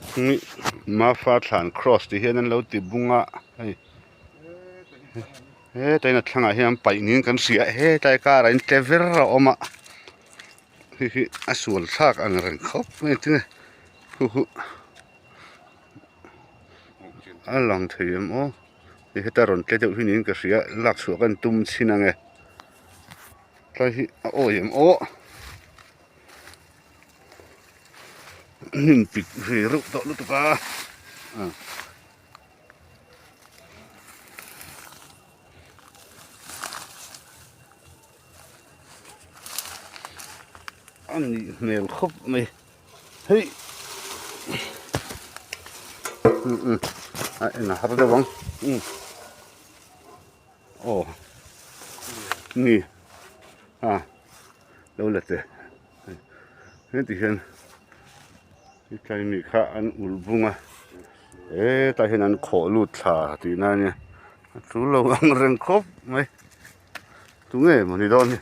Mafa thlan cross tih hian an lo ti bung a hei hetah hian a thlangah hian paih niin kan hria a hetlai karah hian tle ver a awm a hei hi a sual thlak ang reng khawp mai tinge hu hu a lang thei em aw hei heta rawn tle deuh hi niin ka hria lak chhuah kan tum chhin ang e tlai hi a awi em aw. Hnim pik ve reuh tawh lutuk a a nih hmel khawp mai hei a en a har deuh ang aw ni a. Lo la teh heti hian hetlai mi kha an ulh bung a hetah hian an khawh lut thla tihna a nia a tul lo ang reng khawp mai tunge maw ni dawn hi.